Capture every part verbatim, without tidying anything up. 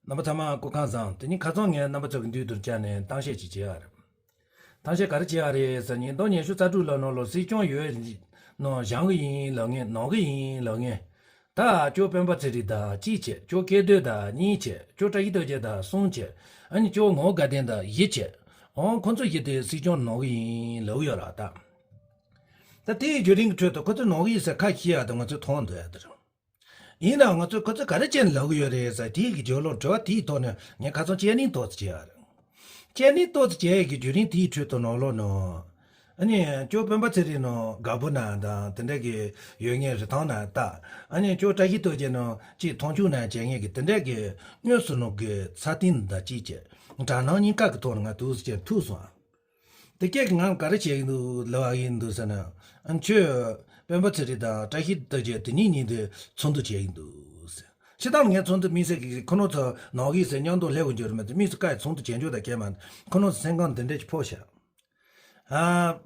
རྣམ་པ་ཚང་མ་སྐུ་ཁམས་བཟང་། དེ་ཉིན་ཁ་སང་ངས་རྣམ་པ་ཚོ་གི་མདུན་དུ་བཅར་ནས་གཏམ་བཤད་ཅིག་བྱས་པ་རེད། གཏམ་བཤད་ག་རེ་བྱས་པ་རེད་ཟེར་ན། ཉིས་སྟོང་ཉི་ཤུ་རྩ་དྲུག་ལོ་ནང་ལོ་སྲིད་སྐྱོང་ཡོད་ནང་བཞེངས་གི་ཡིན་ལབ་མཁན། ནང་གི་ཡིན་ལབ་མཁན། ད་ཅོ་སྤེན་པ་ཚེ་རིང་དང་གཅིག་བྱས། ཅོ་སྐལ་རྡོར་དང་གཉིས་བྱས། ཅོ་བཀྲ་ཤིས་རྡོ་རྗེ་དང་གསུམ་བྱས། ཨ་ནི་ཅོ་ངག་དགའ་ལྡན་དང་བཞི་བྱས། འོང་ཁོ་ཚོ་བཞི་དེ་སྲིད་སྐྱོང་ནང་གི་ཡིན་ལབ་ཡོད་ར། ད་ད་དེའི་བརྒྱུད་རིམ་གྱི་ཁྲོད་དུ་ཁོ་ཚོ་ནང་གི་ཡིན་ཟེར་ཁ་ཤས་ཡག་དང་ང་ཚོས་མཐོང་འདུག་ཡ་དེ་རེད། ཡིན་ནའང་ང་ཚོས་ཁོ་ཚོས་ག་རེ་བྱས་ནས་ལབ་གི་ཡོད་རེད་ཟེར། དེའི་གི་རྒྱབ་ལོགས་དྲི་བ་དེའི་ཐོག་ནས་ངས་ཁ་སང་དཔྱད་གླེང་ཏོག་ཙམ་བྱས་ཡ་རེད། དཔྱད་གླེང་ཏོག་ཙམ་བྱས་ཡ་གི་བརྒྱུད་རིམ་དེའི་ཁྲོད་དུ་ནང་ལོགས་ནང་། ཨ་ནི་ཅོ་སྤེན་པ་ཚེ་རིང་ནང་དགའ་པོ་ན་དང་དེ་འདྲ་གི་ཡོད་མཁན་རི་ཐང་ན་ལྟ། ཨ་ནི་ཅོ་བཀྲ་ཤིས་རྡོ་རྗེ་ནང་ཅིག་མཐོང་ཆུང་ན་བྱེད་མཁན་གི་དེ་འདྲ་གི་དངོས་སུ་ནང་གི་ས་སྟེང་དང་ཅིག་བྱས། དྲ་སྣང་གཉིས་ཀ་གི་ཐོག་ནས་ང་ཐུག་སུ་བྱས་ཐུག་སོང་ཨ། དེ་སྐད་ཀྱིས་ང་ག་རེ་བྱེད་ཀྱི་འདུག་ལབ་པ་ཡིན་འདུག་ཟེར་ན། ཨ་ཁྱོད་སྤེན་པ་ཚེ་རིང་དང་བཀྲ་ཤིས་རྡོ་རྗེ་དེ་གཉིས་གཉིས་དེ་ཚོགས་འདུ་བྱེད་ཀྱི་འདུག་ཟེར། སྤྱིར་བཏང་ངས་ཚོགས་འདུ་དམིགས་བསལ་གྱི་ཁོ་རང་ཚོ་ནང་གི་ཟེར་མཉམ་དུ་སླེབས་དགོས་རྒྱུ་རེད་མ་གཏོགས། དམིགས་སུ་བཀར་ཚོགས་འདུ་བྱེད་འཇོག་དང་སྐད་མ། ཁོ་རང་ཚོ་སེམས་ཁམས་དེ་འདྲ་ཅིག་ཕོག་ཤག་ཨ།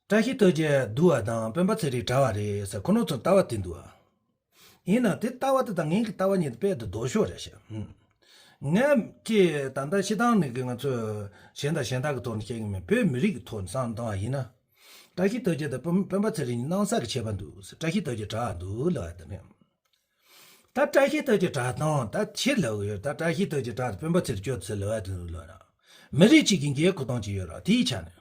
བཀྲ་ཤིས་རྡོ་རྗེ་སྡུག་པ་དང་སྤེན་པ་ཚེ་རིང་དྲག་པ་རེད་ཟེར་ཁོ་རང་ཚོར་ལྟ་བ་དེ་འདུག་ཨ། ཡིན་ན་དེ་ལྟ་བ་དེ་དང་ངའི་གི་ལྟ་བ་གཉིས་དེ་དཔེ་དེ་ལྡོག་ཤོས་རེད་ཤག་ངས་ཀྱི་ད་ལྟ་སྤྱིར་བཏང་ནས་ཀྱི་ང་ཚོས་གཞན་དང་གཞན་དག་གི་ཐོག་ནས་བཤད་ཀྱི་མེད། བོད་མི་རིགས་ཀྱི་ཐོག་ནས་བསམ་བློ་བཏང་བ་ཡིན་ན། བཀྲ་ཤིས་རྡོ་རྗེ་དང་སྤེན་པ་ཚེ་རིང་གཉིས་སྣང་ས་གི་ཁྱད་པར་འདུག་བཀྲ་ཤིས་རྡོ་རྗེ་དྲག་འདུག་ལབ་པ་དེ་རེད། ད་བཀྲ་ཤིས་རྡོ་རྗེ་དྲག་སྟངས་ད་ཕྱི་ལབ་ཡོད། ད་བཀྲ་ཤིས་རྡོ་རྗེ་དྲག་སྟེ་སྤེན་པ་ཚེ་རིང་སྐྱོ་ཚེ་ལབ་ཡ་དེ་ལོས་ན། མི་རིགས་གཅིག་གི་འགན་འཁུར་སྟངས་ཅིག་ཡོད་ར། དེའི་ཆ་ནས།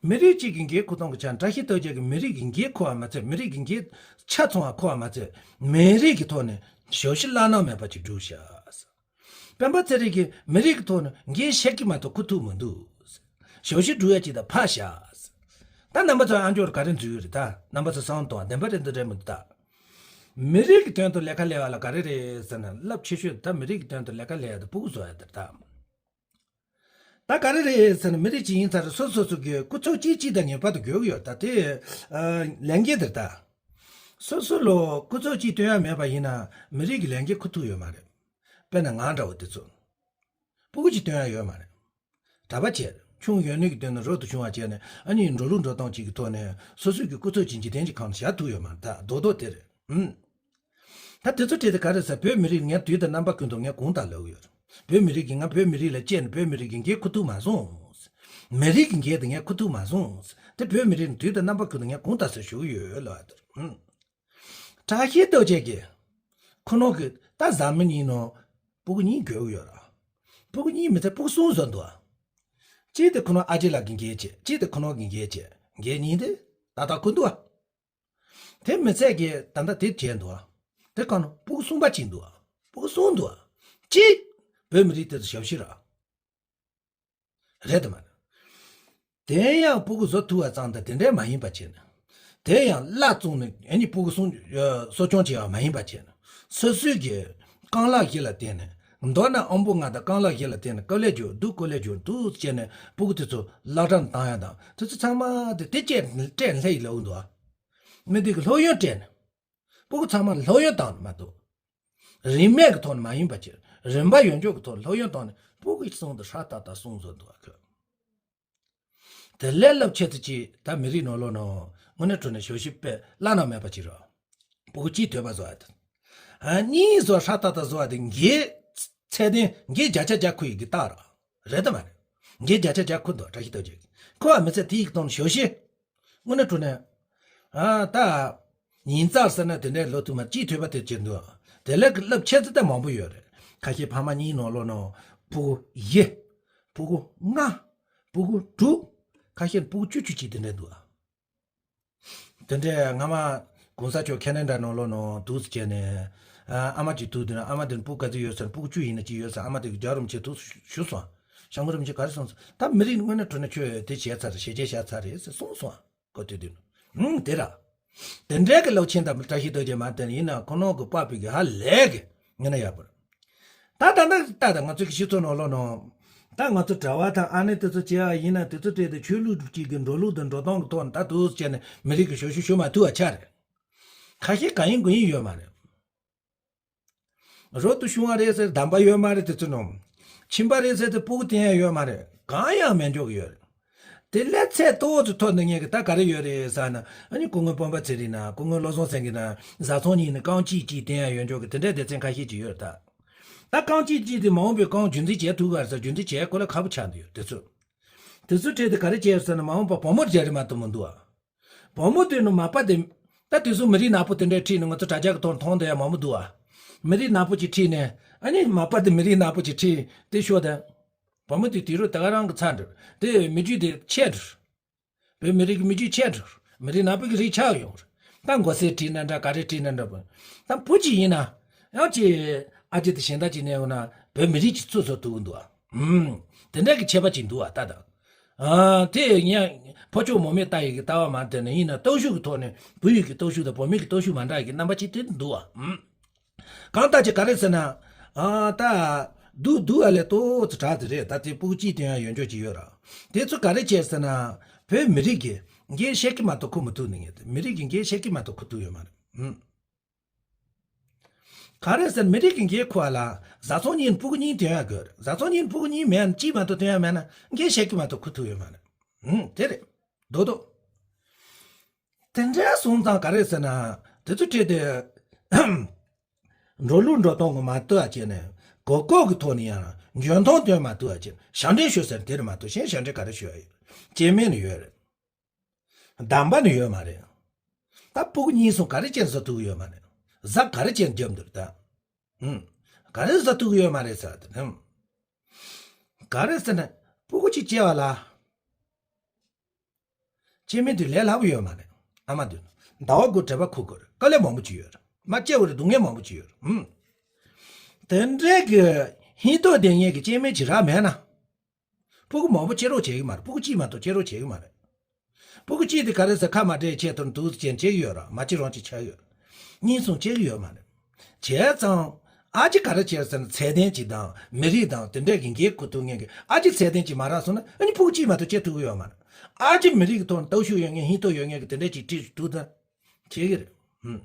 མི་རིགས་གཅིག་གི་འགན་འཁུར་སྟངས་ཀྱི་ཆ་ནས་བཀྲ་ཤིས་རྡོ་རྗེ་གིས་མི་རིགས་ཀྱི་འགན་འཁུར་བ་མ་ཚད། མི་རིགས་ཀྱི་འགན་ཆ་ཚང་བ་འཁུར་བ་མ་ཚད། མི་རིགས་ཀྱི་ཐོག་ནས་ཞབས་ཕྱི་བླ་ན་མེད་པ་ཅིག་བསྒྲུབས་ཤག་སྤེན་པ་ཚེ་རིང་གིས་མི་རིགས་ཀྱི་ཐོག་ནས་འགན་བཞེས་ཀྱི་མ་གཏོགས་འཁུར་ཐུབ་མི་འདུག་ཞབས་ཕྱི་སྒྲུབ་ཡ་ཅིག་ད་ཕར་བཞག་ད་རྣམ་པ་ཚོ་ཨ་མཆོག་ག་རེ་འཛུལ་ཡོད་རེད། ད་རྣམ་པ་ཚོ་བསམ་བློ་གཏོང་བ་བདེན་པ་རེད་འདུག་རེད་མི་འདུག་ད་མི་རིགས་ཀྱི་དོན་དུ་ལས་ཀ་ལས་པ་ལ་ག་རེ་རེད་ཟེར་ན། རླབས་ཆེ་ཤོས་ད་མི་རིགས་ཀྱི་དོན་དུ་ལས་ཀ་ལས་ཡ་དེ་ཕྲུ་གུ་བཟོ་ཡ་དེ་རེད་ད། ད་ག་རེ་རེད་ཟེར་ན། མི་རིགས་གཅིག་ཡིན་ཚར་སོ་སོ་སོ་གི་སྐུ་ཚབ་གཅིག་གཅིག་དང་ངེས་པར་དུ་དགོས་ཀྱི་ཡོད། ད་དེ་ཨ་ལས་འགན་དེ་རེད་ད། སོ་སོ་ལོ་སྐུ་ཚབ་གཅིག་བཏོན་ཡ་མེད་པ་ཡིན་ན་མི་རིགས་ཀྱི་ལས་འགན་འཁུར་ཐུབ་ཡོད་མ་རེད། དཔེར་ན་ང་འདྲ་བོ་དེ་ཚོ་སྤུ་གུ་གཅིག་བཏོན་ཡ་ཡོད་མ་རེད། གྲྭ་པ་བྱས། ཆུང་ཡོད་ནི་གི་དོན་ནི་རོགས་ཏུ་བྱུང་བ་བྱས་ནས། ཨ་ནི་འགྲོ་ལུགས་འགྲོ་སྟངས་གཅིག་གི་ཐོག་ནས་སོ་སོའི་གི་སྐུ་ཚབ་ཅིག་འཇིག་རྟེན་གྱི་ཁམས་སུ་བཞག་ཐུབ་ཡོད་མ་རེད། ད་རྡོག་རྡོག་དེ་རེད། ཨུམ། ད་དེ་ཚོ་བྲིས་ཏེ་ག་རེ་ཟེར། བོད་མི་རིགས་ངས་དུས་དང་རྣམ་པ་ཀུན་ཏུ་ངས་དགོངས་དག་ལབ་ཀྱི་ཡོད། བོད་མི་རིགས་ཀྱིས་ང་བོད་མི་རིགས་ལ་གཅེས་ནས་བོད་མི་རིགས་ཀྱི་འགན་འཁུར་ཐུབ་མ་སོང་། མི་རིགས་ཀྱི་འགན་དེ་ངས་འཁུར་ཐུབ་མ་སོང་། དེ་བོད་མི་རིགས་ནི་དུས་དང་རྣམ་པ་ཀུན་ཏུ་ངས་དགོངས་དག་ཟེར་ཞུ་གི་ཡོད་ལབ་པ་དེ་རེད། ཨུམ། བཀྲ་ཤིས་རྡོ་རྗེ་གིས་ཁོ་རང་གི་ད་བཟའ་མི་གཉིས་ནང་སྤུ་གུ་གཉིས་དགོས་ཀྱི་ཡོད་ར། སྤུ་གུ་གཉིས་མི་ཚད་སྤུ་གུ་གསུམ་བཟོས་འདུག་གཅིག་དེ་ཁོ་རང་ཨ་ཅེ་ལགས་ཀྱི་འགན་བྱས། གཅིག་དེ་ཁོ་རང་གི་འགན་བྱས། འགན་གཉིས་དེ་ཏག་ཏག་ཁུར་འདུག་ཨ། དེ་མི་ཚད་ཀྱི་ད་ལྟ་དེ་བྱས་འདུག་ཨ། དེ་གང་ན་སྤུ་གུ་གསུམ་པ་གཅིག་འདུག་ཨ། སྤུ་གུ་གསུམ་འདུག་ཨ། གཅིག་བོད་མི་རིགས་དེ་ཚོ་ཞབས་ཕྱི་ར། རེད་དམ། དེ་ཡང་སྤུ་གུ་བཟོ་ཐུབ་པ་ཙམ་དང་དེ་འདྲས་མ་ཡིན་པ་བྱས་ནས། དེ་ཡང་བླ་བཙོང་ནས་ཨ་ནི་སྤུ་གུ་སྲུང་གསོ་སྐྱོང་བྱེད་པ་མ་ཡིན་པ་བྱས་ནས། སོ་སོའི་གི་རྐང་ལག་བཞི་ལ་བརྟེན་ནས། མདོར་ན་ཨམ་བུ་ང་དང་རྐང་ལག་བཞི་ལ་བརྟེན་ནས་ཀོ་ལེ་རྒྱུགས་འདུག་ཀོ་ལེ་རྒྱུགས་འདུག་བྱས་ནས་སྤུ་གུ་དེ་ཚོ་བསླབ་གྲྭར་བཏང་ཡ་དང་དེ་ཚོ་ཚང་མ་དེ་དེ་བཅས་སྤྲད་ལྷས་ཡི་ལོག་འདུག་ཨ། མི་དེ་གི་སློབ་ཡོན་སྤྲད་ནས། སྤུ་གུ་ཚང་མ་སློབ་ཡོན་བཏང་ནས་མ་གཏོགས། རིན་མེད་ཀྱི་ཐོག་ནས་མ་ཡིན་པ་བྱས། རིན་པ་ཡོད་འཇོག་གི་ཐོག་ནས་སློབ་ཡོན་བཏང་ནས་སྤུ་གུ་གསུམ་དེ་ཧྲ་ཏག་ཏག་སྲུང་བཟོ་འདུག་ཨ་ཁོས། དེ་ལས་རླབས་ཆེ་ཙི་ཅིག་ད་མི་རིགས་ནང་ལོགས་ནང་དངོས་གནས་དྲང་གནས་ཞབས་ཕྱི་དཔེ་བླ་ན་མེད་པ་ཅིག་རེད། སྤུ་གུ་གཅིག་ཐོས་པ་བཟོ་བ་དེ། ཨ་གཉིས་བཟོ་ཧྲ་ཏག་ཏག་བཟོ་བ་དེ་འགན་ཚད་ལྡན་འགན་བརྒྱ་ཆ་བརྒྱ་འཁུར་ཡི་གི་རྟགས་རེད། རེད་དམ་མ་རེད། འགན་བརྒྱ་ཆ་བརྒྱ་འཁུར་འདུག་བཀྲ་ཤིས་རྡོ་རྗེ་གིས། འཁུར་བ་མི་ཚད་དེ་ཡི་གི་ཐོག་ནས་ཞབས་ཕྱི། དངོས་གནས་དྲང་གནས། ཨ་ད། ཉིན་གཅིག་ཟེར་ན་དེ་འདྲའི་ལོ་དུ་མ་གཅིག་ཐོས་པ་དེ་བྱེད་འདུག་དེ་ལས་རླབས་ཆེ་ཙི་ད་མང་པོ་ཡོད་རེད། ཁ་ཤས་ཕ་མ་གཉིས་ནང་ལོགས་ནང་སྤུ་གུ་བཞི། སྤུ་གུ་ལྔ། སྤུ་གུ་དྲུག་ཁ་ཤས་སྤུ་གུ་བཅུ་བཅུ་གཅིག་དེ་འདྲ་འདུག་དེ་འདྲའི་སྔ་མ་གོང་ས་མཆོག་ཁེ་ན་ཌ་ནང་ལོགས་ནང་འདུག་སེ་བྱས་ནས། ཨ་ཨ་མ་གཅིག་འདུག་དེ་ན་ཨ་མ་དེ་ནི་སྤུ་གུ་ག་ཚོད་ཡོད་ཟེར་ན་སྤུ་གུ་བཅུ་ཡིན་ན་གཅིག་ཡོད་ཟེར། ཨ་མ་དེ་གི་རྒྱལ་བ་རིན་པོ་ཆེ་འདུག་ཞུས་སོང་། སྐྱབས་མགོན་རིན་པོ་ཆེ་ག་རེ་གསུངས་སོང་། ད་མི་རིགས་དངོས་གནས་དྲང་གནས་ཁྱོད་དེ་བྱས་ཚར་རེད། ཞལ་བཞེས་བཞག་ཚར་རེད་ཟེར་གསུངས་སོང་། གོ་ཐོས་དུས། ཨང་དེ་ར། དེ་འདྲའི་གི་རླབས་ཆེན་དང་བཀྲ་ཤིས་རྡོ་རྗེ་མ་བསྟན་ཡིན་ན་ཁོ་ནོ་གི་པགས་པའི་གི་ཧ་ལས་གི་ངེས་ན་ཡག་པོ་རེད། ད་ད་ད་ད་ང་ཚོ་གི་སྤྱི་ཚོགས་ནང་ལོགས་ནང་། ད་ང་ཚོ་གྲྭ་པ་དང་ཨ་ནེ་དེ་ཚོ་བྱས་པ་ཡིན་ན་དེ་ཚོ་སྤྲད་དེ་ཆོས་ལུགས་གཅིག་གི་འགྲོ་ལུགས་དང་འགྲོ་སྟངས་གི་ཐོག་ནས་ད་དུ་བྱས་ནས་མི་རིགས་གི་ཞབས་ཞུ་ཞུ་མ་ཐུབ་པ་ཆགས་རེད། ཁ་ཤས་གང་ཡིན་དགོས་ཡིན་ཡོད་མ་རེད། རོ་ཏུ་ཤུང་བ་རེད་ཟེར་གདམས་པ་ཡོད་མ་རེད། དེ་ཚོ་ནང་ཁྱིམ་པ་རེད་ཟེར་ཚེ་སྤུ་གུ་བསྟེན་ཡ་ཡོད་མ་རེད། གང་ཡང་མེད་འཇོག་གི་ཡོད་རེད། དེ་ལས་ཚད་ཏོག་ཙམ་མཐོ་འདི་ངེད་ཀྱི་ད་ག་རེ་ཡོད་རེད་ཟེར་ན། ཨ་ནི་སྐུ་ངོ་སྤེན་པ་ཚེ་རིང་ན་སྐུ་ངོ་བློ་བཟང་སེང་གེ་ན་བཟའ་ཚང་གཉིས་ནི་རྐང་གཅིག་གཅིག་བསྟེན་ཡ་ཡོད་འཇོག་གི་དེ་འདྲའི་སྡེ་ཚན་ཁ་ཤས་ཅིག་ཡོད་རེད་ད། ད་རྐང་གཅིག་གཅིག་དེ་མ་འོངས་པའི་རྐང་རྒྱུན་འཛིན་བྱས་ཐུབ་ག་རེད་ཟེར། རྒྱུན་འཛིན་བྱས་ཁོ་ལ་ཁག་པོ་ཆགས་འདུག་ཡོད་དེ་ཚོ། དེ་ཚོ་ཁྲིད་དེ་ག་རེ་བྱས་ཟེར་ན། མ་འོངས་པ་བུ་མོ་རྒྱག་རེ་མ་གཏོགས་མི་འདུག་ཨ། བུ་མོ་དེ་ནི་མ་པ་དེ། ད་དེ་ཚོ་མི་རིགས་ནག་པོ་དེ་འདྲའི་ཁྲིད་ནས། ང་ཚོ་དྲ་རྒྱ་གི་ཐོག་མཐོང་དེ་ཡང་མང་པོ་འདུག་ཨ། མི་རིགས་ནག་པོ་ཅིག་ཁྲིད་ནས། ཨ་ནི་མ་པ་དེ་མི་རིགས་ནག་པོ་ཅིག་ཁྲིད་དེ་ཤོག་དང་། བུ་མོ་དེ་དུས་རབས་ད་ག་རང་གི་ཚར་འགྲོ། དེ་མི་རྒྱུད་དེ་ཆད་འགྲོ། བོད་མི་རིགས་ཀྱི་མི་རྒྱུད་ཆད་འགྲོ། མི་རིགས་ནག་པོ་གི་རིགས་ཆགས་ཡོང་། ད་མགོ་སེར་ཁྲིད་ན་འདྲ། ག་རེ་ཁྲིད་ན་འདྲ་བོ། ད་བུ་གཅིག་ཡིན་ན་ཡང་ཅིག་ཨ་ཅེ་དེ་གཞན་དག་ཅིག་གནས་ཡོང་ན་བོད་མི་རིགས་ཀྱི་གཙོ་བཟོ་ཐུབ་ཀྱི་འདུག་ཨ། ཨུམ། དེ་འདྲ་གི་ཁྱད་པར་ཅིག་འདུག་ཨ། ད་ད། ཨ། དེ་ཡང་ཕོ་ཕྱོགས་མོ་མེད་ལྟ་ཡི་གི་ལྟ་བ་མ་དེ་ནས་ཡིན་ན། སྟོབས་ཤུགས་ཀྱི་ཐོག་ནས། བུ་ཡུལ་གྱི་སྟོབས་ཤུགས་དང་བུ་མོ་གི་སྟོབས་ཤུགས་མ་འདྲ་ཡི་གི་རྣམ་པ་ཅིག་དེ་འདུག་ཨ། ཨུམ། གང་ལྟར་ཅིག་ག་རེ་ཟེར་ན། ཨ། ད་སྡུག་སྡུག་ཨ་ལས་ཏོག་ཙམ་དྲག་ཙམ་རེད། ད་དེ་སྤུ་གུ་གཅིག་སྟོན་ཡ་ཡོན་ཆོག་ཅིག་ཡོད་ར། དེ་ཚོ་ག་རེ་བྱས་ཟེར་ན། བོད་མི་རིགས་ཀྱི་འགན་བཞེས་ཀྱི་མ་གཏོགས་འཁུར་མི་ཐུབ་ནི་ངེས། མི་རིགས་ཀྱི་འགན་བཞེས་ཀྱི་མ་གཏོགས་འཁུར་ཐུབ་ཡོད་མ་རེད། ཨུམ། ག་རེ་ཟེར། མི་རིགས་ཀྱི་འགན་འཁུར་བ་ལ་བཟའ་ཚང་གཉིས་ནས་སྤུ་གུ་གཉིས་སྟོན་ཡ་དགོས་རེད། བཟའ་ཚང་གཉིས་ནས་སྤུ་གུ་གཉིས་མེད་ན། གཅིག་མ་གཏོགས་སྟོན་ཡ་མེད་ན་འགན་བཞེས་ཀྱི་མ་གཏོགས་འཁུར་ཐུབ་ཡོད་མ་རེད། ཨུམ། དེ་རེད། རྡོག་རྡོག། དེ་འདྲ་སོང་ཙང་ག་རེ་ཟེར་ན། དེ་ཚོ་ཁྲིད་དེ་འགྲོ་ལུགས་འགྲོ་སྟངས་གི་མ་ལྟོས་པ་བྱས་ནས། གོ་སྐབས་ཀྱི་ཐོག་ནས་ཡང་འཇོན་ཐང་སྟོན་མ་ཐུབ་པ་བྱས། ཞབས་འདྲེན་ཞུ་ཟེར་དེ་རེད་མ་གཏོགས་གཞན་ཞབས་འདྲེན་ག་རེ་ཞུ་ཡ་ཡོད། སྐྱེ་དམན་ནི་ཡོད་རེད། གདམས་པ་ནི་ཡོད་མ་རེད། ད་སྤུ་གུ་གཉིས་སོང་ག་རེ་བྱས་བཟའ་ཐུབ་ཀྱི་ཡོད་མ་རེད། གཟའ་ག་རེ་བྱས་རྒྱབ་འདུག་ད། ཨུམ། ག་རེ་བཟའ་ཐུབ་ཀྱི་ཡོད་མ་རེད་ཟེར་དེ། ཨུམ། ག་རེ་ཟེར་ན། སྤུ་གུ་གཅིག་སྐྱེ་བ་ལ། སྐྱེ་དམན་དེ་ལས་སླ་པོ་ཡོད་མ་རེད། ཨ་མ་དེ་ཟླ་བ་དགུ་བྲེལ་བ་འཁུར་དགོས་རེད། དཀའ་ལས་མང་པོ་ཅིག་ཡོད་རེད། མ་སྐྱེ་བ་རེད། སྡུག་བསྔལ་མང་པོ་ཅིག་ཡོད་རེད། ཨུམ། དེ་འདྲའི་གི་སྙིང་སྟོབས་ལྡན་མཁན་གྱི་སྐྱེ་དམན་ཅིག་རག་མེད་ན། སྤུ་གུ་མང་པོ་སྐྱེ་རོགས་བྱེད་ཀྱི་མ་རེད། སྤུ་གུ་གཅིག་མ་གཏོགས་སྐྱེ་རོགས་བྱེད་ཀྱི་མ་རེད། སྤུ་གུ་གཅིག་དེ་ག་རེ་ཟེར། ཁ་མ་བྲལ་ཆེད་དུ་འདུག་ཟེར་བྱས་ནས་སྐྱེ་གི་ཡོད་ར། མ་སྐྱེ་རང་གཅིག་ཆགས་ཡོད། གཉིས་གསུམ་སྐྱེ་གི་ཡོད་མ་རེད། བྱས་ཙང་ཨ་ཅེ་ག་རེ་བྱས་ཟེར་ན། ཚད་ལྡན་ཅིག་དང་། མི་རིགས་དང་དེ་འདྲས་ཀྱི་འགན་འཁུར་ཐུབ་མཁན་གྱི་ཨ་ཅེ་ཚད་ལྡན་ཅིག་མ་རག་སོང་ན། ཨ་ནི་སྤུ་གུ་གཅིག་མ་གཏོགས་སྐྱེ་ཐུབ་ཀྱི་ཡོད་མ་རེད། ཨ་ཅེ་མི་རིགས་ཀྱི་ཐོག་ནས་སྟོབས་ཤུགས་ཡོད་མཁན། སྙིང་སྟོབས་ཡོད་མཁན་གྱི་དེ་འདྲས་ཅིག་ཁྲིད་ཐུབ་ན་བྱེད་ཀྱི་རེད། ཨུམ།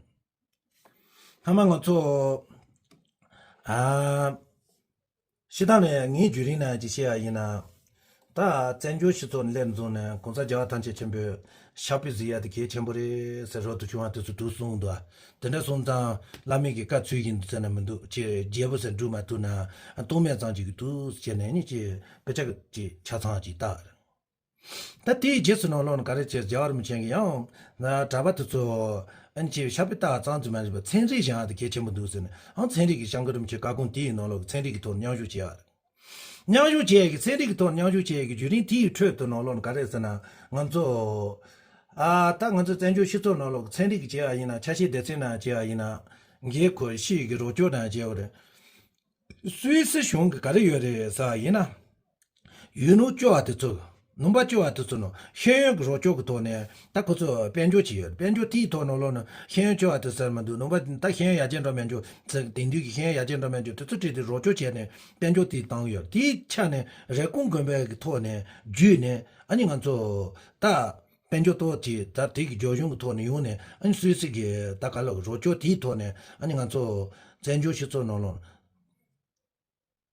ཐ་མ་ང་ཚོ། ཨ། སྤྱིར་བཏང་ནས་ངའི་བརྒྱུད་རིམ་ནང་ཅིག་བཤད་ཡ་ཡིན་ན། ད་བཙན་བྱོལ་སྤྱི་ཚོགས་ནས་སླེབས་བྱུང་ནས་གོང་ས་རྒྱལ་བ་ཐམས་ཅད་མཁྱེན་པའི་ཕྱག་དཔེ་གཟིགས་ཡ་དེ་གལ་ཆེན་པོ་རེད་ཟེར། རབ་ཏུ་བྱུང་བ་དེ་ཚོ་འདུག་གསུངས་འདུག་དེ་འདྲ་སོང་ཙང་བླ་མའི་གི་བཀའ་ཚུལ་བཞིན་དུ་ཟེར་ན་མི་འདུག་ཅེས་རྒྱལ་པོ་ཟེར་སྒྲུབ་མ་ཐུབ་ན། སྟོང་སྨད་ཙམ་ཅིག་གི་འདུག་ཟེར་ནས་ནི་ཅིག་སྐད་ཆ་ཅིག་ཆ་ཚང་ཅིག་བཏགས། ད་དེའི་རྗེས་སུ་ནང་ལོགས་ནས་ག་རེ་བྱས། རྒྱལ་བ་རིན་པོ་ཆེ་གིས་ཡང་ན་གྲྭ་པ་དེ་ཚོ་ཨ་ནི་ཅིག་ཕྱག་དཔེ་ལྟ་བ་ཙམ་གྱིས་མ་རིགས་པར་ཚན་རིག་སྦྱང་ཡ་དེ་གལ་ཆེན་པོ་འདུག་ཟེར་ནས། ཨང་། ཚན་རིག་གི་སྐྱབས་མགོན་རིན་པོ་ཆེའི་བཀའ་དགོངས་དེའི་ནང་ལོགས་ཀྱི་ཚན་རིག་གི་ཐོག་མཉམ་ཞུགས་བྱས་པ་རེད། མཉམ་ཞུགས་བྱས་ཀྱི་ཚན་རིག་གི་ཐོག་མཉམ་ཞུགས་བྱས་ཀྱི་བརྒྱུད་རིམ་དེའི་ཁྲོད་དུ་ནང་ལོགས་ནས་ག་རེ་ཟེར་ན། ང་ཚོ། ཨ། ད་ང་ཚོ་བཙན་བྱོལ་སྤྱི་ཚོགས་ནང་ལོགས་ཀྱི་ཚན་རིག་གི་བྱས་པ་ཡིན་ན། ཆ་ཤས་སྡེ་ཚན་ནང་བྱས་པ་ཡིན་ན། རྒན་ཁོ་ཤེས་ཀྱི་རོགས་སྐྱོར་ནང་བྱས་པ་རེད། སུད་སི་གཞུང་གི་ག་རེ་ཡོད་རེད་ཟེར་བ་ཡིན་ན། ཡུལ་ལུང་སྐྱོ་བ་དེ་ཚོ། ལུང་པ་སྐྱོ་བ་དེ་ཚོ་ནང་ཤེས་ཡོན་གྱི་རོགས་སྐྱོར་གྱི་ཐོག་ནས་ད་ཁོ་ཚོ་དཔལ་འབྱོར་བྱས་ཡོད། དཔལ་འབྱོར་དེའི་ཐོག་ནང་ལོགས་ནས་ཤེས་ཡོན་སྐྱོ་བ་དེ་ཟེར་མི་འདུག་ལུང་པ་ད་ཤེས་ཡོན་ཡར་རྒྱས་འགྲོ་མེད་འཇུག་དེང་དུས་ཀྱི་ཤེས་ཡོན་ཡར་རྒྱས་འགྲོ་མེད་འཇུག་དེ་ཚོ་ཁྲིད་དེ་རོགས་སྐྱོར་བྱས་ནས་དཔལ་འབྱོར་དེ་བཏང་ཡོད། དེའི་ཆ་ནས་རེབ་གོང་དགོན་པའི་གི་ཐོག་ནས་བརྒྱུད་ནས། ཨ་ནི་ང་ཚོ་ད་དཔལ་འབྱོར་ཏོག་ཅིག་ད་དེ་གི་རྒྱ་གཞུང་གི་ཐོག་ནས་ཡོང་ནས། ཨ་ནི་སུད་སི་གི་ད་ག་ལ་རོགས་སྐྱོར་དེའི་ཐོག་ནས། ཨ་ནི་ང་ཚོ་བཙན་བྱོལ་སྤྱི་ཚོགས་ནང་ལོགས།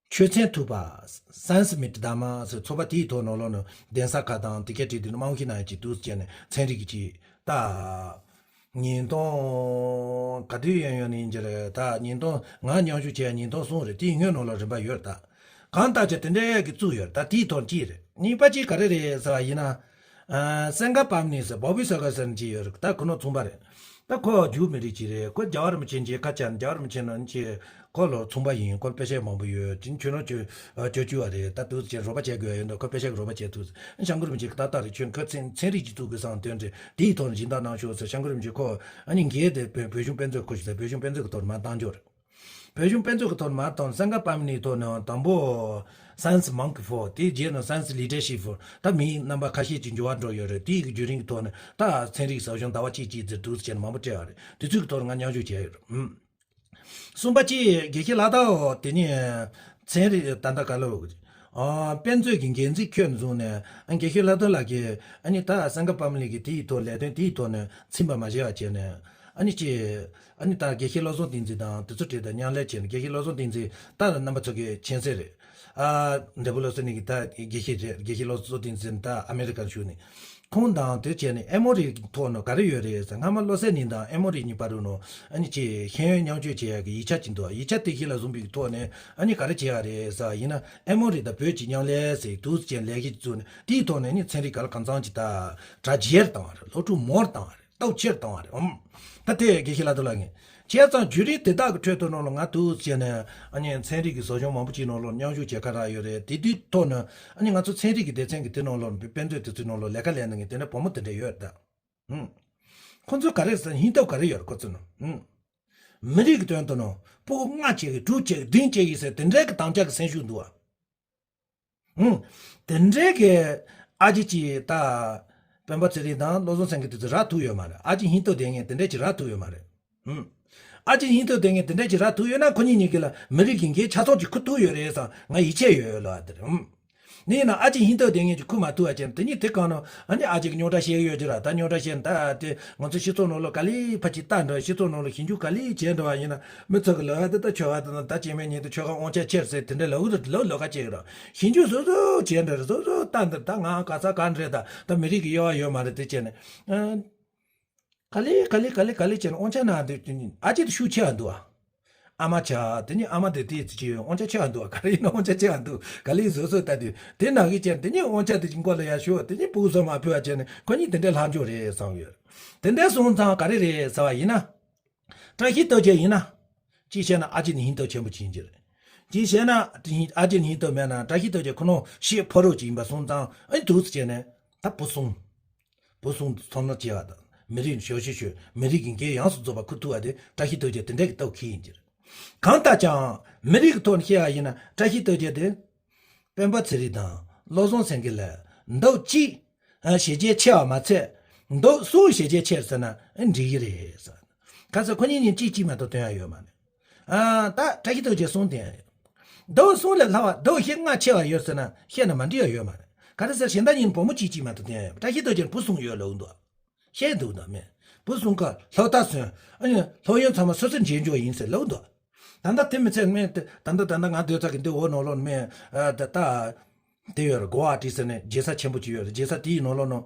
ཆོས་ཚན་ཐུབ་པ། སན་སི་མི་ཏི་དྷརྨ་ཟེར་ཚོགས་པ་དེའི་ཐོག་ནང་ལོགས་ནས་གདན་ས་ཁག་དང་དེ་གའི་ཁྲིད་དེ་ནས་དམངས་ཤིང་ནང་ཅིག་འདུག་ཟེར་ནས་ཚན་རིག་གི་ཅིག་ད་ཉིས་སྟོང་ག་དུས་ཡོང་ཡོང་ནས་ཡིན་གྱི་རེད། ད་ཉིས་སྟོང་། ང་མཉམ་ཞུགས་བྱས་ཉིས་སྟོང་གསུམ་རེད། དེའི་སྔོན་ནང་ལ་རིམ་པ་ཡོད་རེད། ད་གང་ལྟར་ཅིག་དེ་འདྲའི་གི་བཙུགས་ཡོད་རེད། ད་དེའི་ཐོག་གཅིག་རེད། གཉིས་པ་གཅིག་ག་རེ་རེད་ཟེར་བ་ཡིན་ན། ཨ། སེང་ག་པདྨ་ནི་ཟེར། བོ་བི་སར་ཀར་ཟེར་མཁན་ཅིག་ཡོད་རེད། ད་ཁོ་ནོ་ཚོང་པ་རེད། ད་ཁོ་ཇུའུ་མི་རིགས་ཅིག་རེད། ཁོ་རྒྱལ་བ་རིན་པོ་ཆེ་མཇལ་ཁ་བཅར་ནས། རྒྱལ་བ་རིན་པོ་ཆེ་ནང་ཅིག་ཁོ་ལོ་ཚོང་པ་ཡིན། ཁོ་པེ་ཤག་མང་པོ་ཡོད། ཅིང་ཁྱོད་རང་ཅོ་ཨ་ཅོ་ཅུ་བ་རེད། ད་དུས་ཚོད་རོགས་པ་བྱེད་དགོས་ཡོད་འདུག་ཁོ་པེ་ཤག་གི་རོགས་པ་བྱེད་ཐུབ། སྐྱབས་མགོན་རིན་པོ་ཆེ་གི་ཏག་ཏག་རེད། ཁྱོད་ཁོ་ཚན་ཚན་རིག་ཅིག་བཙུགས་དགོས་བསམ་དོན་རེད། དེའི་ཐོག་ནས་སྦྱིན་བདག་གནང་ཤོག་ཟེར། སྐྱབས་མགོན་རིན་པོ་ཆེ་ཁོ་ཨ་ནི་འགན་དེ་བོད་བོད་གཞུང་དཔེ་མཛོད་ཁུར་ཞིག་དང་བོད་གཞུང་དཔེ་མཛོད་ཀྱི་ཐོག་ནས་མར་བཏང་རྒྱུ་རེད། བོད་གཞུང་དཔེ་མཛོད་ཀྱི་ཐོག་ནས་མར་བཏང་། སེང་ག་པདྨ་ནིའི་ཐོག་ནས་དང་པོ་Science Monkey Four། དེའི་རྗེས་ནས་Science Leadership Four། ད་མིང་རྣམ་པ་ཁ་ཤས་ཅིག་འགྱུར་བ་འགྲོ་ཡོད་རེད། དེའི་གི་བརྒྱུད་རིམ་གྱི་ཐོག་ནས་ད་ཚན་རིག་ཟབ་སྦྱོང་ཟླ་བ་གཅིག་གཅིག་ཟེར་འདུག་ཟེར་ནས་མང་པོ་སྤྲད་ཡོད་རེད། དུས་ཚོད་ཀྱི་ཐོག་ནས་ང་མཉམ་ཞུགས་བྱས་ཡོད་རེད། ཨུམ། གསུམ་པ་གཅིག་དགེ་བཤེས་ལྷ་དར་དེ་ནས་ཚན་རིག་ད་ལྟ་ག་ལ་ཨ་དཔེ་མཛོད་ཀྱི་འགན་འཛིན་ཁྱོན་བཟུང་ནས། ཨ། དགེ་བཤེས་ལྷ་དར་ལགས་ཀྱིས་ཨ་ནི་ད་སེང་ག་པདྨ་ནི་གི་དེའི་ཐོག་ལས་དོན་དེའི་ཐོག་ནས་ཚིམ་པ་མ་བྱས་པ་བྱས་ནས། ཨ་ནི་ཅི། ཨ་ནི་ད་དགེ་བཤེས་བློ་བཟང་བསྟན་འཛིན་དང་དེ་ཚོ་ཁྲིད་དེ་མཉམ་ལས་བྱས་ནས། དགེ་བཤེས་བློ་བཟང་བསྟན་འཛིན་ད་རྣམ་པ་ཚོ་གི་མཁྱེན་གསལ་རེད། ཨ། འབྲས་སྤུངས་བློ་གསལ་གླིང་གི་ད་དགེ་བཤེས་རེད། དགེ་བཤེས་བློ་བཟང་བསྟན་འཛིན་ད་ཨ་མེ་རི་ཀར་བཞུགས་ནས། ཁོང་དང་དེ་བྱས་ནས་ཨེ་མོ་རི་གི་ཐོག་ནས་ག་རེ་ཡོད་རེད་ཟེར། སྔ་མ་བློ་གསལ་གླིང་དང་ཨེ་མོ་རི་གཉིས་བར་དུ་ནོ་ཨ་ནི་ཅིག་ཤེས་ཡོན་མཉམ་སྤྱོད་བྱེད་ཡག་གི་ཡིག་ཆ་ཅིག་འདུག་ཡིག་ཆ་དེ་ཤི་ལ་བཟུང་བའི་ཐོག་ནས་ཨ་ནི་ག་རེ་བྱེད་ཡག་རེད་ཟེར་ཡིན་ན། ཨེ་མོ་རི་དང་བོད་ཀྱི་མཉམ་ལས་ཟེར་དུས་ཅན་ལས་ཀྱི་བཙུགས་ནས་དེའི་ཐོག་ནས་ཨ་ནི་ཚན་རིག་ག་ལ་གང་འཚམ་ཅིག་ད་གྲ་རྒྱས་བཏང་བ་རེད། སློབ་ཕྲུག་མོར་བཏང་བ་རེད། སྟོབས་ཆེར་བཏང་བ་རེད། ཨམ། ད་དེ་དགེ་བཤེས་ལགས་དུ་ལ་ངས་བྱས་ཙང་བརྒྱུད་རིམ་དེ་དག་གི་ཁྲོད་དུ་ནང་ལ་ང་དུ་བྱས་ནས་ཨ་ནི་ཚན་རིག་གི་ཟབ་སྦྱོང་མང་པོ་ཅིག་ནང་ལ་མཉམ་ཞུགས་བྱེད་ཁ་རག་ཡོད་རེད། དེ་དུས་ཐོག་ནས་ཨ་ནི་ང་ཚོ་ཚན་རིག་གི་སྡེ་ཚན་གྱི་དེ་ནང་ལ་དཔེ་མཛོད་དེ་ཚོའི་ནང་ལ་ལས་ཀ་ལས་ནས་ངས་དེ་འདྲ་བུ་མོ་དེ་འདྲ་ཡོད་ད། ཧུམ། ཁོ་ཚོས་ག་རེ་ཟེར་སྙིང་སྟོབས་ག་རེ་ཡོད་རེད་ཁོ་ཚོ་ནང་། ཧུམ། མི་རིགས་ཀྱི་དོན་དུ་ནང་སྤུ་གུ་ལྔ་བྱེད་ཀྱི་དྲུག་བྱེད་ཀྱི་བདུན་བྱེད་ཀྱི་ཟེར་དེ་འདྲའི་གི་དམ་བཅའ་གི་སེམས་ཤུགས་འདུག་ཨ། ཧུམ། དེ་འདྲའི་གི་ཨ་ཅེ་ཅིག་ད་སྤེན་པ་ཚེ་རིང་དང་བློ་བཟང་སེང་གེ་དེ་ཚོ་རག་ཐུབ་ཡོད་མ་རེད། ཨ་ཅེ་སྙིང་སྟོབས་ལྡན་མཁན་དེ་འདྲའི་ཅིག་རག་ཐུབ་ཡོད་མ་རེད། ཧུམ། ཨ་ཅེ་སྙིང་སྟོབས་ལྡན་མཁན་དེ་འདྲའི་ཅིག་རག་ཐུབ་ཡོད་ན་ཁོ་གཉིས་གཉིས་ཀྱི་ལ་མི་རིགས་ཀྱི་འགན་ཆ་ཚང་ཅིག་འཁུར་ཐུབ་ཡོད་རེད་བསམ་ང་ཡིད་ཆེས་ཡོད་ལ་དེ་རེད། ཧུམ། ནི་ཡིན་ན་ཨ་ཅེ་སྙིང་སྟོབས་ལྡན་མཁན་ཅིག་འཁུར་མ་ཐུབ་པ་ཅན་དེ་གཉིས་དེ་གང་ནོ་ཨ་ནི་ཨ་ཅེ་གི་རྙོག་དྲ་བཤད་ཡོད་ཅིག་ར། ད་རྙོག་དྲ་བཤད་ན་ད་དེ་ང་ཚོ་སྤྱི་ཚོགས་ནང་ལ་ག་ལེ་ཕ་ཅིག་ལྟ་འདྲ་སྤྱི་ཚོགས་ནང་ལ་ཞིབ་འཇུག་ག་ལེ་བྱས་འདྲ་བ་ཡིན་ན། མི་ཚོ་གི་ལོ་ཡ་དེ་ད་ཆོལ་ཁ་དེ་ད་སྐྱེ་དམན་ཉིད་དུ་ཆོལ་ཁ་དབང་ཆ་ཁྱེར་ཟེར་དེ་འདྲ་ལབ་ལབ་ལོ་ཁ་ཅིག་ར། ཞིབ་འཇུག་སོ་སོ་བྱས་འདྲ་རེད། སོ་སོ་ལྟ་འདི་ད་ང་ག་ས་ག་འདྲ་ད་ད་མི་རིགས་ཀྱི་དབྱེ་བ་ཡོད་མ་རེད་དེ་བྱས་ནས། ག་ལེ་ག་ལེ་ག་ལེ་ག་ལེ་བྱས་ནས་དབང་ཆ་ན་དེ་ཨ་ཅེ་དེ་ཤུགས་ཆེ་བ་འདུག་ཨ། ཨ་མ་ཆ་དེ་ནི་ཨ་མ་དེ་དེ་ཅི་དབང་ཆ་ཆེ་བ་འདུག་ཨ། ག་རེ་ཡིན་ན་དབང་ཆ་ཆེ་བ་འདུག་ག་ལེ་སོ་སོ་ལྟ་དུས་དེ་ནང་གི་བྱས་དེ་ནི་དབང་ཆ་དེ་ཅིག་མགོ་ལ་ཡ་ཤོག་དེ་ནི་ཕྲུ་གུ་སོ་མ་ཕུད་བ་བྱས་ནས་ཁོ་གཉིས་དེ་འདྲའི་ལྷག་འཇོག་རེད་བསམ་ཡོད། དེ་འདྲའི་སོང་ཙང་ག་རེ་རེད་ཟེར་བ་ཡིན་ན། བཀྲ་ཤིས་རྟགས་ཅན་ཡིན་ན། གཅིག་བཤད་ན་ཨ་ཅེ་ནི་སྙིང་སྟོབས་ཆེན་པོ་ཅིག་ཡིན་གྱི་རེད། གཅིག་བཤད་ན་ཨ་ཅེ་ནི་སྙིང་སྟོབས་མེད་ན་བཀྲ་ཤིས་རྟགས་ཅན་ཁོ་ནོ་ཤེས་ཕོ་རོག་ཅིག་ཡིན་པ་སོང་ཙང་ཨ་ནི་དུས་སུ་བྱས་ནས་ད་བུ་སྲུང་། བུ་སྲུང་ཚོར་སྣང་སྐྱེ་བ་དང་མི་རིགས་ཞོ་ཤེ་ཤོད་མི་རིགས་ཀྱི་འགན་ཡོངས་སུ་རྫོགས་པ་འཁུར་ཐུབ་པ་དེ་བཀྲ་ཤིས་རྟགས་ཅན་དེ་འདྲ་གི་སྟོབས་ཁེལ་ཡིན་གྱི་རེད། གང་ལྟར་ཀྱང་མི་རིགས་ཀྱི་ཐོག་ནས་བཤད་པ་ཡིན་ན་བཀྲ་ཤིས་རྟགས་ཅན་དེ། སྤེན་པ་ཚེ་རིང་དང་བློ་བཟང་སེང་གེ་ལ་མདོག་གཅིག་ཨ་བྱས་རྗེས་ཆེ་བ་མ་ཚད་མདོག་གསུམ་བྱས་རྗེས་ཆེ་ཟེར་ན་ཨ་འགྲིག་གི་རེད་ཟེར། ག་ཚོད་ཁོ་གཉིས་གཉིས་གཅིག་གཅིག་མ་གཏོགས་སྟོན་ཡ་ཡོད་མ་རེད། ཨ་ད་བཀྲ་ཤིས་རྟགས་ཅན་གསུམ་སྟོན་ཡ་ཡོད། མདོག་གསུམ་ལས་ལྷག་པ་མདོག་བཞི་ལྔ་ཆེ་བ་ཡོད་ཟེར་ན་བཤད་ན་མ་འགྲིག་ཡ་ཡོད་མ་རེད། ག་རེ་ཟེར་གཞན་དག་གཉིས་བུ་མོ་གཅིག་གཅིག་མ་གཏོགས་སྟོན་ཡ་ཡོད། བཀྲ་ཤིས་རྟགས་ཅན་བུ་གསུམ་ཡོད་ལབ་འདུག་བཤད་འདུག་ད་མེད། བུ་གསུམ་ཀ་སློབ་མཐར་སོན། ཨ་ནི་སློབ་ཡོན་ཚང་མ་སོ་སོར་འཇལ་འཇོག་ཡིན་ཟེར་ལབ་འདུག་ད་ལྟ་དེ་མི་ཚད་མེད་དེ་ད་ལྟ་ད་ལྟ་ང་སྡོད་ས་གི་འདི་འོག་ནང་ལོགས་མེད། ཨ་ད་ལྟ་དེ་ཡོད་རེད། གོ་བ་ཏི་ཟེར་ནས་རྒྱལ་ས་ཆེན་པོ་ཅིག་ཡོད་རེད། རྒྱལ་ས་དེའི་ནང་ལོགས་ནང་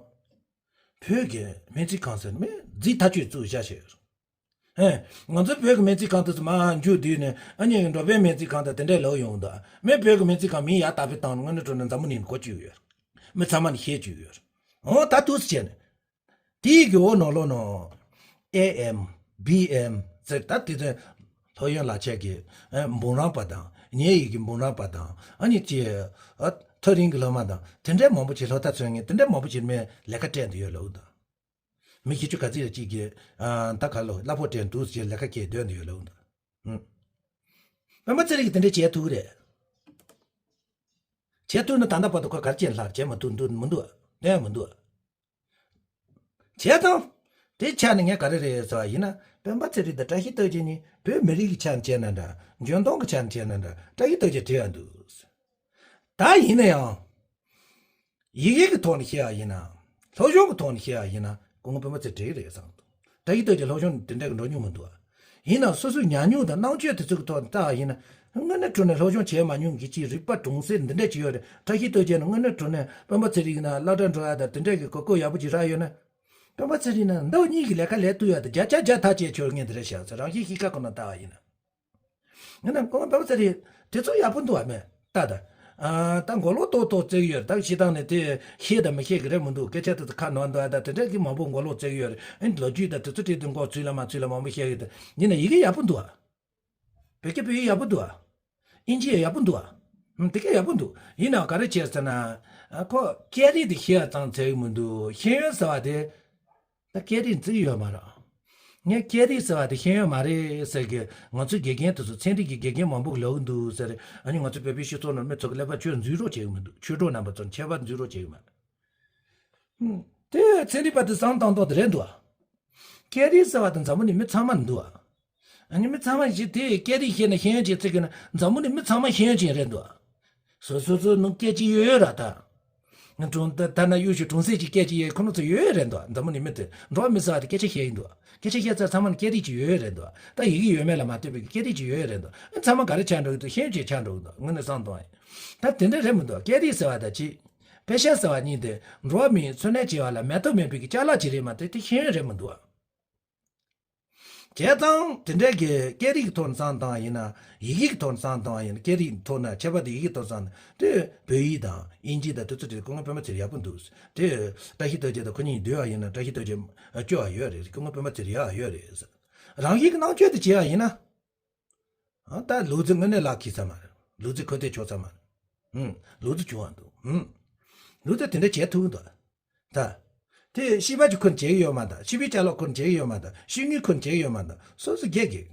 བོད་ཀྱི་སྨན་རྩིས་ཁང་ཟེར་ནས་མེད་རྫིག་ཐག་ཆོད་བཙུགས་བཞག་བྱས་ཡོད་རེད། ཨེ་ང་ཚོ་བོད་ཀྱི་སྨན་རྩིས་ཁང་དུ་མར་མཇུག་བསྡུས་ནས་ཨ་ནི་འགྲོ་ཕན་སྨན་རྩིས་ཁང་དང་དེ་འདྲས་ལབ་ཡོང་འདུག་མེད་བོད་ཀྱི་སྨན་རྩིས་ཁང་མིང་ཡར་དག་པའི་སྟེང་ནས་དངོས་གནས་དྲང་གནས་འཛམ་བུ་གླིང་གོ་བཅུག་ཡོད་རེད། མི་ཚང་མ་ནས་ཤེས་བཅུག་ཡོད་རེད། འོ་ད་འདུག་སེ་བྱས་ནས། དེའི་གི་འོག་ནང་ལོགས་ནང་། ཨེ་ཨེམ། བི་ཨེམ་ཟེར་ད་དེ་ཚོའི་སློབ་ཡོན་བརླག་བྱས་ཀྱི་ཨ་འབུམ་རམས་པ་དང་ཉེ་ཡིག་གི་འབུམ་རམས་པ་དང་ཨ་ནི་ཅི་ཨ་ཐག་རིང་གི་སློབ་མ་དང་དེ་འདྲའི་མང་པོ་ཅིག་སློབ་མཐར་སོན་མཁན་དེ་འདྲའི་མང་པོ་ཅིག་མའི་ལས་ཀ་སྤྲད་འདི་ཡོད་ལབ་འདུག་མི་ཁྱི་ཆུ་ག་ཚིག་ཅིག་གིས་ཨ་ད་ག་ལོ་གླ་ཕོགས་སྤྲད་འདུག་ཅེས་ལས་ཀ་སྐྱེལ་འདོད་འདི་ཡོད་ལབ་འདུག་ཨུ། སྤེན་པ་ཚེ་རིང་གིས་དེ་འདྲ་བྱེད་ཐུབ་ཀྱི་རེད། བྱེད་ཐུབ་ན་ད་ལྟ་བར་དུ་ཁོ་ག་རེ་བྱས་ལྷག་བྱེད་མ་ཐུབ་འདུག་མི་འདུག་ཨ། གནས་མི་འདུག་ཨ། བྱས་ཙང་། དེ་ཆ་ནས་ངས་ག་རེ་རེད་ཟེར་བ་ཡིན་ན་སྤེན་པ་ཚེ་རིང་དང་བཀྲ་ཤིས་རྟགས་ཅན་གཉིས་བོད་མི་རིགས་ཀྱི་ཆ་ནས་བྱས་ན་འདྲ་འཇོན་ཐང་གི་ཆ་ནས་བྱས་ན་འདྲ་བཀྲ་ཤིས་རྟགས་ཅན་བྲེལ་ཡ་འདུག་ད་ཡིན་ན་ཡང་། ཡི་གེ་གི་ཐོག་ནས་བཤད་ཡ་ཡིན་ན། སློབ་སྦྱོང་གི་ཐོག་ནས་བཤད་ཡ་ཡིན་ན་སྐུ་ངོ་སྤེན་པ་ཚེ་རིང་བྲེལ་གི་རེད་བསམ་འདུག་བཀྲ་ཤིས་རྟགས་ཅན་སློབ་སྦྱོང་དེ་འདྲ་གི་འགྲོ་མྱོང་མི་འདུག་ཨ། ཡིན་ནའང་སོ་སོའི་ཉམས་མྱོང་དང་རྣམ་དཔྱོད་དེ་ཚོ་གི་ཐོག་ནས་བལྟ་བ་ཡིན་ན། དངོས་གནས་དྲང་གནས་སློབ་སྦྱོང་བྱས་མ་མྱོང་གི་ཅིག་རིག་པ་གྲོང་གསེབ་འདི་འདྲ་ཅིག་ཡོད་རེད། བཀྲ་ཤིས་རྟགས་ཅན་ནི་དངོས་གནས་དྲང་གནས་སྤེན་པ་ཚེ་རིང་ན་སློབ་གྲྭ་འགྲོ་ཡ་དང་དེ་འདྲ་གི་གོ་སྐབས་ཡག་པོ་ཅིག་རག་ཡོད་ན། སྤེན་པ་ཚེ་རིང་ན་མདོ་གཉིས་ཀྱི་ལས་ཀ་ལས་ཐུབ་ཡ་དང་བརྒྱ་ཆ་བརྒྱ་ཐག་བཅད་ཆོག་ངེས་དེ་རེད་ཤག་ཟེར་རང་བཞིན་གཤིས་ཀ་ཁོ་ན་ལྟ་བ་ཡིན་ན། ངས་ན་ཁོང་སྤེན་པ་ཚེ་རིང་དེ་ཚོ་ཡག་པོ་འདུག་བ་མེད་ལྟ་ད། ཨ་ད་མགོ་ལོག་ཏོག་ཏོག་བརྩེགས་ཡོད་ད་ཤི་སྟངས་ནས་དེ་ཤེས་དང་མི་ཤེས་གི་རེད་མི་འདུག་སྐད་ཆ་དེ་ཚོ་ཁ་ནོར་འདུག་ད་དེ་འདྲ་གི་མང་པོ་མགོ་ལོག་བརྩེགས་ཡོད་རེད། ཨ་ནི་ལོ་རྒྱུས་དང་དེ་ཚོ་བྲིས་དུས་མགོ་ཚུད་ལ་མ་ཚུད་ལ་མང་པོ་བཤད་གི་དེ་ཡིན་ན་ཡི་གེ་ཡག་པོ་འདུག་བ། བོད་སྐད་བོད་ཡིག་ཡག་པོ་འདུག་བ། ཨིན་ཇི་ཡང་ཡག་པོ་འདུག་བ། ཨུམ་དེ་ག་ཡག་པོ་འདུག་ཡིན་ནའང་ག་རེ་བྱས་ཟེར་ན། ཨ་ཁོ་སྐད་རིགས་དེ་ཤེས་ཡ་ཙང་ཚད་ཡོད་མི་འདུག་ཤེས་ཡོན་ཟེར་བ་དེ། ད་སྐད་རིགས་བརྩི་ཡོད་མ་རེད། ངས་སྐད་རིགས་ཟེར་བ་དེ་ཤེས་ཡོན་མ་རེད་ཟེར་གི་ང་ཚོའི་དགེ་རྒན་དེ་ཚོ་ཚན་རིག་གི་དགེ་རྒན་མང་པོ་ལབ་གི་འདུག་ཟེར། ཨ་ནི་ང་ཚོ་བོད་པའི་སྤྱི་ཚོགས་ནང་མི་ཚོ་གི་ཀླད་པ་ཆོས་འཛུལ་རོགས་བྱེད་གི་མི་འདུག་ཆོས་གྲོགས་རྣམ་པ་ཚོ་ཁྱད་པར་འཛུལ་རོགས་བྱེད་གི་མ་རེད། ཨུམ། དེ་ཚན་རིག་པ་དེ་བསམ་བཏང་ཐོག་དེ་རེད་འདུག་བ། སྐད་རིགས་ཟེར་བ་དེ་འཛམ་བུ་གླིང་མི་ཚང་མ་འདུག་ཨ། ཨ་ནི་མི་ཚང་མ་ཞིག་དེ་སྐད་རིགས་ཤེས་ན་ཤེས་ཡོན་ཅན་བརྩི་གི་ན་འཛམ་བུ་གླིང་མི་ཚང་མ་ཤེས་ཡོན་ཅན་རེད་འདུག་ཨ། སོ་སོ་སོ་ནང་སྐད་ཅིག་ཡོད་ཡོད་ར་ད། ང་གྲོང་ད་ད་ན་གཡུ་ཞིག་གྲོང་གསེབ་ཀྱི་སྐད་ཅིག་ཡོད་ཁོ་ན་ཚོ་ཡོད་ཡོད་རེད་འདུག་ཨ། འཛམ་བུ་གླིང་མི་དེ་འགྲོ་བ་མི་ཟེར་བ་དེ་སྐད་ཆ་ཤེས་ཡིན་འདུག་ཨ། སྐད་ཆ་ཤེས་ཚར་ཚང་མ་ནི་སྐད་རིགས་ཅིག་ཡོད་ཡོད་རེད་འདུག་ཨ། ད་ཡི་གེ་ཡོད་མེད་ལ་མ་ལྟོས་པའི་སྐད་རིགས་ཅིག་ཡོད་ཡོད་རེད་འདུག་ཨ། ཚང་མ་ག་རེ་ཆགས་འགྲོ་གི་འདུག་ཤེས་ཡོན་ཅན་ཆགས་འགྲོ་གི་འདུག་ངོས་ནས་བསམ་གཏོང་ཡིན། ད་དེ་འདྲ་རེད་མི་འདུག་ཨ། སྐད་རིགས་ཟེར་བ་ད་ཅི། ཕེ་ཤན་ཟེར་བ་གཉིས་དེ་འགྲོ་བ་མིའི་འཚོ་གནས་བྱེད་པ་ལ་མེད་ཐབས་མེད་པའི་གི་ཅ་ལག་ཅིག་རེད་མ་གཏོགས་དེ་ཤེས་ཡོན་རེད་མི་འདུག་བ། བྱས་ཙང་དེ་འདྲའི་གི་སྐད་རིགས་ཐོག་ནས་བསམ་བཏང་བ་ཡིན་ན། ཡི་གེ་གི་ཐོག་ནས་བསམ་བཏང་བ་ཡིན་ན། སྐད་རིགས་ཐོག་ན་ཁྱད་པར་དུ་ཡི་གེ་ཐོག་བསམ་ན་དེ་བོད་ཡིག་དང་དབྱིན་ཇི་དང་དེ་ཚོ་དེ་སྐུ་ངོ་སྤེན་པ་ཚེ་རིང་ཡག་པོ་འདུག་དེ་བཀྲ་ཤིས་རྡོ་རྗེ་དང་ཁོ་གཉིས་འདུས་པ་ཡིན་ན་བཀྲ་ཤིས་རྡོ་རྗེ་སྐྱོ་བ་ཡོད་རེད། སྐུ་ངོ་སྤེན་པ་ཚེ་རིང་ཡག་ཡོད་རེད། རང་བཞིན་གྱི་རྣམ་དཔྱོད་དེ་བྱས་པ་ཡིན་ན། ཨ་ད་ལུག་རྫི་དངོས་གནས་ལག་འཁྱེར་ས་མ་རེད། ལུག་རྫི་ཁོ་ཐེ་ཆོག་ས་མ་རེད། ཧུམ། ལུག་རྫི་བྱུང་བ་འདུག་ཧུམ། ལུག་རྫི་དེ་འདྲ་བྱེད་ཐུབ་འདུག་ད། དེ་ཤེས་པ་ཅིག་ཁོ་ན་བྱེད་ཀྱི་ཡོད་མ་ད། ཤེས་པའི་ཅ་ལག་ཁོ་ན་བྱེད་ཀྱི་ཡོད་མ་ད། ཤེས་ངེས་ཁོ་ན་བྱེད་ཀྱི་ཡོད་མ་ད། སོ་སོ་སྒེར་གྱི།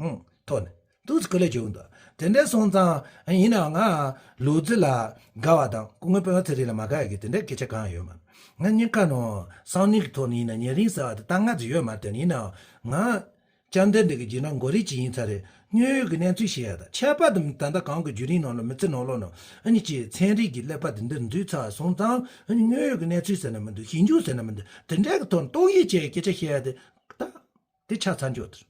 ཧུམ། ཐོག་ནས་ཏོག་ཙམ་ཁོ་ལས་བྱུང་འདུག་དེ་འདྲ་སོང་ཙང་ཡིན་ནའང་ང་ལུག་རྫི་ལ་དགའ་བ་དང་སྐུ་ངོ་སྤེན་པ་ཚེ་རིང་ལ་མ་དགའ་ཡ་གི་དེ་འདྲ་སྐད་ཆ་གང་ཡང་ཡོད་མ་རེད། ང་གཉིས་ཀ་ནང་བསམ་བློའི་གི་ཐོག་ནས་ཡིན་ན་ཉེ་རིང་ཟེར་བ་དེ་ད་སྔ་ཙམ་ཡོད་མ་རེད། དེ་ཡིན་ནའང་ང་། བཅར་འདྲི་འདི་གི་རྗེས་ནང་མགོ་རིལ་ཅིག་ཡིན་ཚར་རེད། དངོས་ཡོད་ཀྱི་གནས་ཚུལ་བཤད་ཡ་དང་ཁྱད་པར་དུ་ད་ལྟ་གང་གི་བརྒྱུད་རིམ་ནང་ལ་མི་ཚེ་ནང་ལོགས་ནང་ཨ་ནི་ཅིག་ཚན་རིག་གི་ཀླད་པ་འདི་འདིར་འཛུལ་ཚར་སོང་ཙང་ཨ་ནི་དངོས་ཡོད་ཀྱི་གནས་ཚུལ་ཟེར་ན་མི་འདུག་ཞིབ་འཇུག་ཟེར་ན་མི་འདུག་དེ་འདྲའི་གི་ཐོག་ནས་ཏོག་དབྱིབས་ཅན་སྐད་ཆ་བཤད་ཡ་དེ་ད་དེ་ཆ་ཚང་འཇོག་དེ་རེད།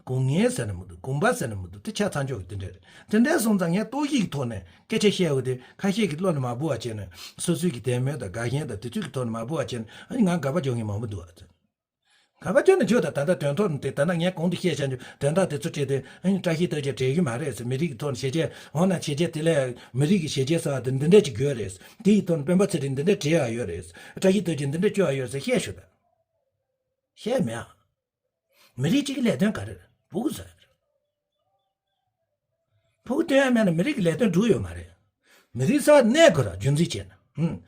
དགོས་ངེས་ཟེར་ན་མི་འདུག་དགོངས་པ་ཟེར་ན་མི་འདུག་དེ་ཆ་ཚང་འཇོག་གི་དེ་འདྲ་རེད། དེ་འདྲ་སོང་ཙང་ངས་ཏོག་དབྱིབས་ཀྱི་ཐོག་ནས་སྐད་ཆ་བཤད་ཡོད་དེ་ཁ་ཤས་ཀྱི་བློ་ནས་མ་བུ་བ་བྱས་ནས་སོ་སོའི་གི་དད་མོས་དང་དགའ་ཞེན་དང་དེ་ཚོའི་གི་ཐོག་ནས་མ་བུ་བ་བྱས་ནས་ཨ་ནི་ང་དགའ་པ་འཇོག་ངེས་མང་པོ་འདུག་ཨ། ག་པར་བསྐྱོན་ན་བརྗོད་དང་ད་ལྟ་དོན་ཐོག་ནས་དེ་ད་ལྟ་ངས་གོང་དུ་བཤད་བྱ་རྒྱུ་དོན་དག་དེ་ཚོ་བྲིས་ཏེ་ཨ་ནི་བཀྲ་ཤིས་རྡོ་རྗེ་བྲེལ་གི་མ་རེད་ཟེར། མི་རིགས་ཀྱི་ཐོག་ནས་བྱས་རྗེས་འོ་ན་བྱས་རྗེས་དེ་ལས་མི་རིགས་ཀྱི་བྱས་རྗེས་ཟེར་བ་དེ་འདི་འདྲས་ཅིག་དགོས་རེད། དེ་ཡི་ཐོག་ནས་སྤེན་པ་ཚེ་རིང་འདི་འདྲས་བྲེལ་ཡག་ཡོད་རེད། བཀྲ་ཤིས་རྡོ་རྗེ་འདི་འདྲས་སྐྱོ་བ་ཡོད་ཟེར་བཤད་ཞུ་ད། བཤད་མེད་ཨ། མི་རིགས་གཅིག་གི་ལས་དོན་ག་རེ་རེད། ཕྲུ་གུ་བཟོ་ཡག་རེད། ཕྲུ་གུ་སྟོན་ཡ་མེད་ན་མི་རིགས་ཀྱི་ལས་དོན་འགྲུབ་ཡོད་མ་རེད། མི་རིགས་ས་གནས་དགོས་ར་རྒྱུན་འཛིན་བྱས་ན། ཧུམ།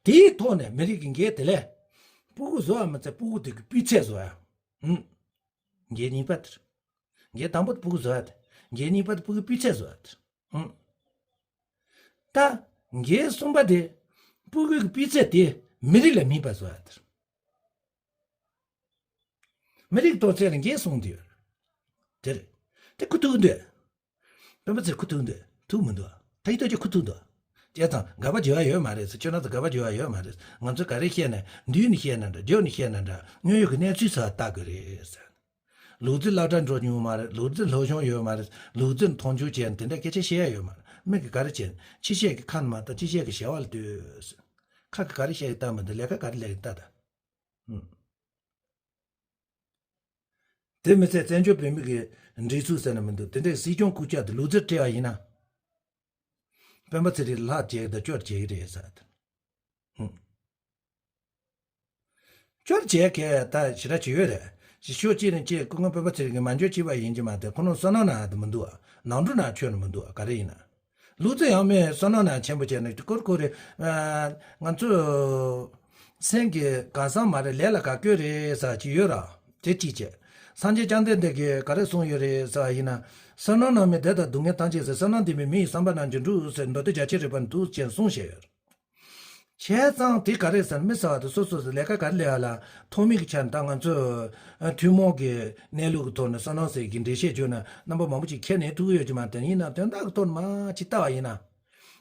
དེའི་ཐོག་ནས་མི་རིགས་ཀྱི་འགན་དེ་ལས། ཕྲུ་གུ་བཟོ་བ་མི་ཚད་ཕྲུ་གུ་དེ་གི་སྤུས་ཚད་བཟོ་ཡ། ཧུམ། འགན་གཉིས་པ་དེ་རེད། འགན་དང་པོ་དེ་ཕྲུ་གུ་བཟོ་ཡ་དེ། འགན་གཉིས་པ་དེ་ཕྲུ་གུའི་སྤུས་ཚད་བཟོ་ཡ་དེ་རེད། ཧུམ། ད། འགན་གསུམ་པ་དེ། ཕྲུ་གུའི་གི་སྤུས་ཚད་དེ་མི་རིགས་ལ་སྨིན་པ་བཟོ་ཡ་དེ་རེད། མི་རིགས་གཏོར་ཚད་ལ་འགན་སྲུང་དུ་ཡོད། དེ་རེད། དེ་ཁུ་ཐུག་འདོད། སྤེན་པ་ཚེ་ཁུ་ཐུག་འདོད། ཐུག་མི་འདུག་ད་ཡིད་རྟོག་ཅིག་ཁུ་ཐུག་འདུག་བྱས་ཙང་དགག་པ་བརྗོད་ཡ་ཡོད་མ་རེད་ཟེར། ཁྱོད་རང་ཚོ་དགག་པ་བརྗོད་ཡ་ཡོད་མ་རེད། ང་ཚོས་ག་རེ་བཤད་ནས་མདུན་ནས་བཤད་ན་འདྲ་རྒྱབ་ནས་བཤད་ན་འདྲ་དངོས་ཡོད་ཀྱི་གནས་ཚུལ་ཚོ་ལྟ་དགོས་རེད་ཟེར། ལུག་རྫི་སློབ་གྲྭ་འགྲོ་མྱོང་མ་རེད། ལུག་རྫི་སློབ་སྦྱོང་ཡོད་མ་རེད། ལུག་རྫི་མཐོང་ཆུང་བྱས་ནས་དེ་འདྲ་སྐད་ཆ་བཤད་ཡ་ཡོད་མ་རེད། མིག་གིས་ག་རེ་བྱས་ནས་ཕྱི་བཤད་ཀྱི་ཁ་ནས་མ་གཏོགས་ཕྱི་བཤད་ཀྱི་ཞལ་བ་ལ་ལྟོས་ཟེར། ཁ་གིས་ག་རེ་བཤད་ཀྱི་ལྟ་མི་འདུག་ལས་ཀ་ག་རེ་ལས་ཀྱི་ལྟ་ད། ཧུམ། དེ་མི་ཚད་བཙན་བྱོལ་བོད་མི་གི་འགྲིག་ཚུལ་ཟེར་ན་མི་འདུག་དེ་འདྲའི་སྲིད་སྐྱོང་སྐུ་ཕྱྭ་དེ་ལུག་རྫིར་སྤྲད་པ་ཡིན་ན། སྤེན་པ་ཚེ་རིང་ལྷག་བྱས་དང་སྐྱོར་བྱས་ཀྱི་རེད་ཟེར། ཧུམ། སྐྱོར་བྱས་ཀྱི་ད་ཞེ་དྲག་ཅིག་ཡོད་རེད། ཞེ་ཕྱོགས་གཅིག་ནས་ཅིག་སྐུ་ངོ་སྤེན་པ་ཚེ་རིང་གི་མ་འཇོན་གཅིག་པ་ཡིན་གྱི་མ་རེད། ཁོ་རང་བསོད་ནམས་ནང་དུ་མི་འདུག་ནང་འགྲོ་ནང་ཆོས་ནི་མི་འདུག་ག་རེ་ཡིན་ན། ལུག་རྫི་ཡང་མེད་བསོད་ནམས་ནང་ཆེན་པོ་བྱས་ནས་ཀོར་ཀོར་རེ། ང་ཚོ་སེམས་ཀྱི་གང་བསམ་མ་རེད། ལས་ལ་ག་སྐྱོ་རེད་ཟེར་གྱི་ཡོད་ར། དེ་གཅིག་བྱས། སངས་རྒྱས་བཅོམ་ལྡན་འདས་ཀྱིས་ག་རེ་གསུངས་ཡོད་རེད་ཟེར་བ་ཡིན་ན། བསོད་ནམས་རྣམ་སྨིན་བདེ་དང་སྡུག་བསྔལ་ཐམས་ཅད་ཟད། བསོད་ནམས་འདི་མིན་མི་ཡི་བསམ་པ་རྣམས་ཀྱང་འགྲུབ་ཟེར་མདོ་སྡེ་རྒྱ་ཆེར་རིག་པ་འདུག་ཅེས་གསུངས་བཞག་ཡོད། བྱས་ཙང་དེ་ག་རེ་ཟེར་ན་མི་ཟེར་བ་དེ་སོ་སོ་སོ་ལས་ཀ་ག་རེ་ལས་ཡ་ལ་ཐོག་མའི་གི་ཆ་ནས་ད་ང་ཚོས་ཐུན་མོང་གི་གནས་ལུགས་ཀྱི་ཐོག་ནས་བསོད་ནམས་ཟེར་གྱི་འགྲེལ་བཤད་བརྗོད་ན་རྣམ་པ་མང་པོ་ཅིག་ཁྱེར་ནས་ཐུག་གི་ཡོད་ཀྱི་མ་རེད། ཡིན་ན་དོན་དག་གི་ཐོག་ནས་མར་ཅིག་བལྟ་བ་ཡིན་ན།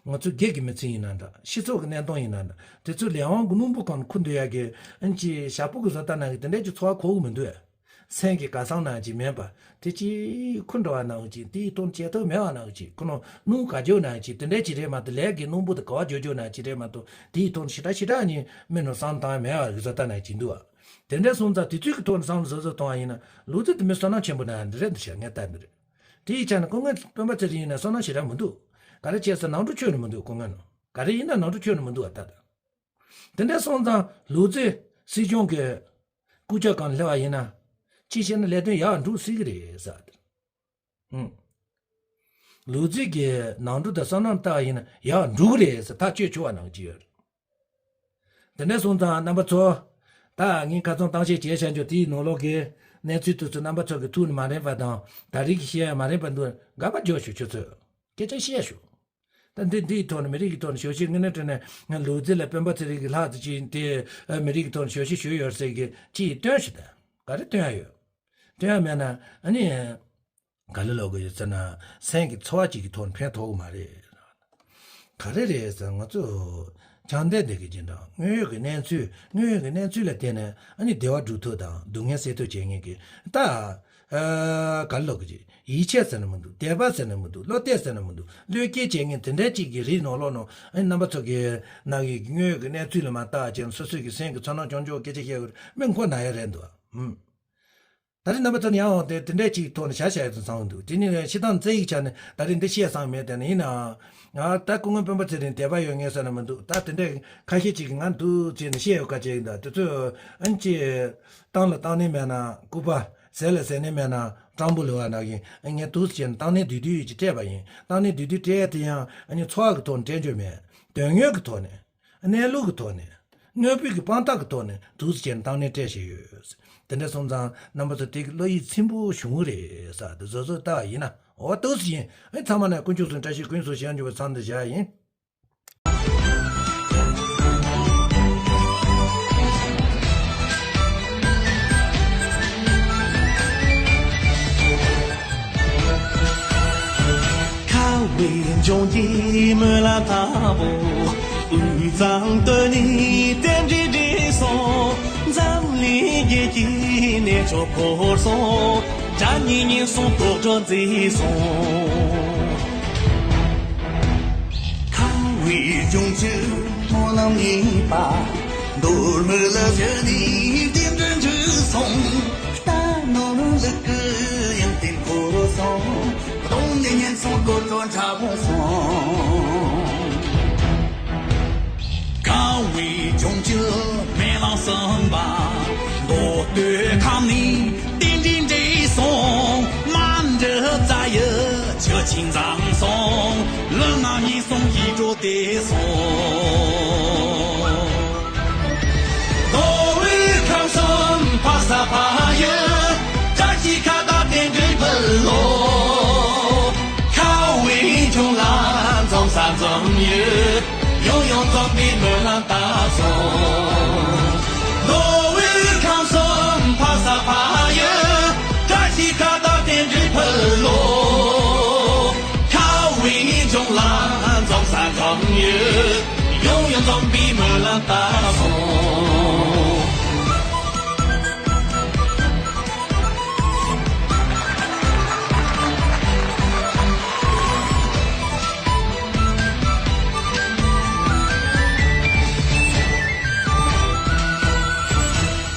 ང་ཚོ་སྒེར་གྱི་མི་ཚེ་ཡིན་ན་འདྲ། སྤྱི་ཚོགས་ཀྱི་གནས་སྟངས་ཡིན་ན་འདྲ། དེ་ཚོ་ལས་དབང་གི་སྣུམ་པོ་གང་འཁུར་འདོད་ཡ་གི་ཨ་ནི་ཅིག་ཞག་པོ་གི་བཟོ་ལྟ་ནང་གི་དེ་འདྲ་ཅིག་འཚོ་བ་འཁོར་གི་མི་འདུག་སེམས་ཀྱི་དགའ་སྣང་ནང་ཅིག་མེད་པ། དེ་ཅིག་འཁུར་འགྲོ་བ་ནང་ཅིག་དེའི་ཐོག་བྱེད་ཐབས་མེད་པ་ནང་ཅིག་ཁོ་ནོ་སྣུམ་ག་འཇོག་ནང་ཅིག་དེ་འདྲ་ཅིག་རེད་མ་གཏོགས་ལས་ཀྱི་སྣུམ་པོ་དེ་ག་བ་འཇོག་འཇོག་ནང་ཅིག་རེད་མ་གཏོགས་དེའི་ཐོག་ཞེ་དྲག་ཞེ་དྲག་ནི་མི་ནོ་བསམ་བཏང་མེད་པ་གི་བཟོ་ལྟ་ནང་ཅིག་འདུག་བ། དེ་འདྲ་སོང་ཙང་དེ་ཚོའི་གི་ཐོག་ནས་བསམ་བློ་བཟོ་བཟོ་གཏོང་བ་ཡིན་ན་ལུག་རྫི་དེ་མི་བསོད་ནམས་ཆེན་པོ་ནང་འདི་རེད་འདི་བྱས་ངས་ལྟ་འདི་རེད། དེ་ཡི་ཆ་ནས་སྐུ་ངོ་སྤེན་པ་ཚེ་རིང་ཡིན་ན་བསོད་ནམས་ཞེ་དྲག་མི་འདུག་ག་རེ་བྱས་ཟེར་ནང་འགྲོ་ཆོས་ནི་མི་འདུག་སྐུ་ངོ་ནང་། ག་རེ་ཡིན་ན་ནང་འགྲོ་ཆོས་ནི་མི་འདུག་བ་ད་ལྟ། དེ་འདྲ་སོང་ཙང་ལུག་རྫི་སྲིད་སྐྱོང་གི་སྐུ་ཕྱྭ་གང་སླེབས་པ་ཡིན་ན། ཅི་བྱས་ན་ལས་དོན་ཡག་འགྲུབ་སྲིད་ཀྱི་རེད་ཟེར། ཧུམ། ལུག་རྫི་གི་ནང་འགྲོ་དང་བསོད་ནམས་ལྟ་བ་ཡིན་ན་ཡག་འགྲུབ་ཀྱི་རེད་ཟེར་ཐག་གཅོད་ཆོག་པ་ནང་བཞིན་ཡོད། དེ་འདྲ་སོང་ཙང་རྣམ་པ་ཚོ། ད་ངས་ཁ་ཚོན་གཏམ་བཤད་བྱས་བྱས་འཇོག་དེའི་ནང་ལོགས་ཀྱི་གནས་ཚུལ་དེ་ཚོ་རྣམ་པ་ཚོ་གི་ཐུགས་ནས་མ་རན་པ་དང་ད་རེས་ཀྱི་བཤད་ཡ་མ་རན་པ་འདུག་དགག་པ་རྒྱོབ་ཤོག་ཁྱོད་ཚོས། སྐད་ཆ་བཤད་ཤོག་ད་འདི་འདིའི་ཐོག་ནས་མི་རིགས་ཀྱི་ཐོག་ནས་ཞབས་ཕྱི་དངོས་གནས་དྲང་གནས་ང་ལུག་རྫི་ལ་སྤེན་པ་ཚེ་རིང་གི་ལྷག་ཙམ་ཅིག་དེ་མི་རིགས་ཀྱི་ཐོག་ནས་ཞབས་ཕྱི་ཞུས་ཡོད་ཟེར་གི་ཅིག་སྟོན་ཞིག་དང་ག་རེ་སྟོན་ཡ་ཡོད། སྟོན་ཡ་མེད་ན་ཨ་ནི་ག་ལེ་ལོག་གི་ཡོད་ཟེར་ན་སེམས་ཀྱི་ཚོར་བ་ཅིག་གི་ཐོག་ནས་ཕན་ཐོགས་གི་མ་རེད། ག་རེ་རེད་ཟེར་ང་ཚོ་བཅོམ་ལྡན་འདས་ཀྱི་སྦྱིན་བདག་དངོས་ཡོད་ཀྱི་གནས་ཚུལ་དངོས་ཡོད་ཀྱི་གནས་ཚུལ་ལ་བརྟེན་ནས་ཨ་ནི་བདེ་བ་སྒྲུབ་ཐབས་དང་སྡུག་བསྔལ་སེལ་ཐབས་བྱེད་མཁན་གྱི་ད། ཨ་ག་རེ་ལབ་དགོས་ཀྱི། ཡིད་ཆེས་ཟེར་ན་མི་འདུག་དད་པ་ཟེར་ན་མི་འདུག་བློ་གཏད་ཟེར་ན་མི་འདུག་བློས་སྐྱེལ་བྱེད་མཁན་དེ་འདྲ་ཅིག་གི་རིགས་ནང་ལོགས་ནང་ཨ་ནི་རྣམ་པ་ཚོ་གི་ནང་གི་དངོས་ཀྱི་གནས་ཚུལ་ལ་མ་བལྟ་བ་བྱས་ནས་སོ་སོའི་གི་བསོད་ནམས་ཆུང་ཆུང་སྐད་ཆ་བཤད་དགོས་རེད། མི་མགོ་ན་ཡ་རེད་འདུག་ཨུམ། ད་རེས་རྣམ་པ་ཚོ་ནི་ཡང་འོང་དེ་དེ་འདྲ་ཅིག་ཐོག་ནས་བྱ་བྱ་ཡ་ཚོ་ཚང་འདུག་དེ་ནི་སྤྱིར་བཏང་རྩ་ཡིག་ཆ་ནས་ད་རེས་འདི་བཤད་བསམ་མེད་དེ་ནི་ཡིན་ནའང་ང་ད་སྐུ་ངོ་སྤེན་པ་ཚེ་རིང་དད་པ་ཡོད་ངེས་ཟེར་ན་མི་འདུག་ད་དེ་འདྲ་ཁ་ཤས་ཅིག་གིས་ང་འདུག་ཅེས་ནས་བཤད་ཡོད་ཁ་ཅིག་ཡིན། ད་དེ་ཚོས་ཨན་ཅི་བཏང་ལ་བཏང་ནི་མེད་ན་སྐུད་པ་ཟས་ལ་ཟས་ནི་མེད་ན་སྤྲང་པོ་ལུས་པ་ནང་བཞིན་ངས་འདུག་ཅེས་ནས་བཏང་ནི་དུས་དུས་ཅིག་སྤྲད་པ་ཡིན། བཏང་ནི་དུས་དུས་སྤྲད་དེ་ཡང་ཨ་ནི་འཚོ་བ་གི་ཐོག་ནས་སྤྲད་རྒྱུ་མེད། དོན་དངོས་ཀྱི་ཐོག་ནས། གནས་ལུགས་ཀྱི་ཐོག་ནས། དངོས་པོའི་གི་དཔང་རྟགས་ཀྱི་ཐོག་ནས་འདུག་སེ་བྱས་ནས་བཏང་གནས་སྤྲད་བཞིན་ཡོད། དེ་འདྲ་སོང་ཙང་རྣམ་པ་ཚོ་དེ་གི་བློ་ཡིད་ཚིམ་པོ་བྱུང་རེད་ཟེར་དེ་བཟོ་བཟོ་ལྟ་བ་ཡིན་ན་འོ་འདུག་སེ་ཡིན། ཨེ་ཚང་མ་ནས་དཀོན་མཆོག་གསུམ་བཀྲ་ཤིས་ཀུན་སྩལ་ཞུ་རྒྱུ་བའི་མཚམས་འདི་བཞག་ཡིན། ཁ་བའི་ལྗོངས་ཀྱི་སྨོན་ལམ་དང་པོ། དབུས་གཙང་སྟོད་ནས་རྟེན་འབྲེལ་འགྲིག་སོང་། འཛམ་གླིང་རྒྱལ་གྱི་གནས་མཆོག་བོར་སོང་། དགྲ་གཉེན་ཉེན་སོང་དུག་སྦྲུལ་འཛིན་སོང་། ཁ་བའི་ལྗོངས་ཀྱི་སྨོན་ལམ་ཡིན་པ། མདོ་སྨད་ལ་བཞུགས་ནས་རྟེན་འབྲེལ་འགྲིག་སོང་། རྟ་ནོར་ལུག་གི་ཡོན་ཏན་འཁོར་སོང་། གདོང་ནས་ཉེན་སོང་དུག་སྦྲུལ་ཁྲ་བོ་སོང་། ཁ་བའི་ལྗོངས་ཀྱི་སྨོན་ལམ་གསུམ་པ། མདོ་སྟོད་ཁམས་ནས་རྟེན་འབྲེལ་འགྲིག་སོང་། མ་འདྲི་རྩ་ཡི་ཆུ་ཆེན་འཛོམས་སོང་། ལུས་ངག་ཡིད་གསུམ་ཞི་ཁྲོ་སྟེར་སོང་། མདོ་དབུས་ཁམས་གསུམ་ཕ་ས་ཕ་ཡུལ། བཀྲ་ཤིས་ཁ་བཏགས་རྟེན་འབྲེལ་ཕུལ་ལོ། ཁ་བའི་ལྗོངས་ལ་འཛོམས་ས་འཛོམས་ཡུལ། ཡང་ཡང་འཛོམས་པའི་སྨོན་ལམ་བཏབ་སོང་། མདོ་དབུས་ཁམས་གསུམ་ཕ་ས་ཕ་ཡུལ། བཀྲ་ཤིས་ཁ་བཏགས་རྟེན་འབྲེལ་ཕུལ་ལོ། ཁ་བའི་ལྗོངས་ལ་འཛོམས་ས་འཛོམས་ཡུལ། ཡང་ཡང་འཛོམས་པའི་སྨོན་ལམ་བཏབ་སོང་།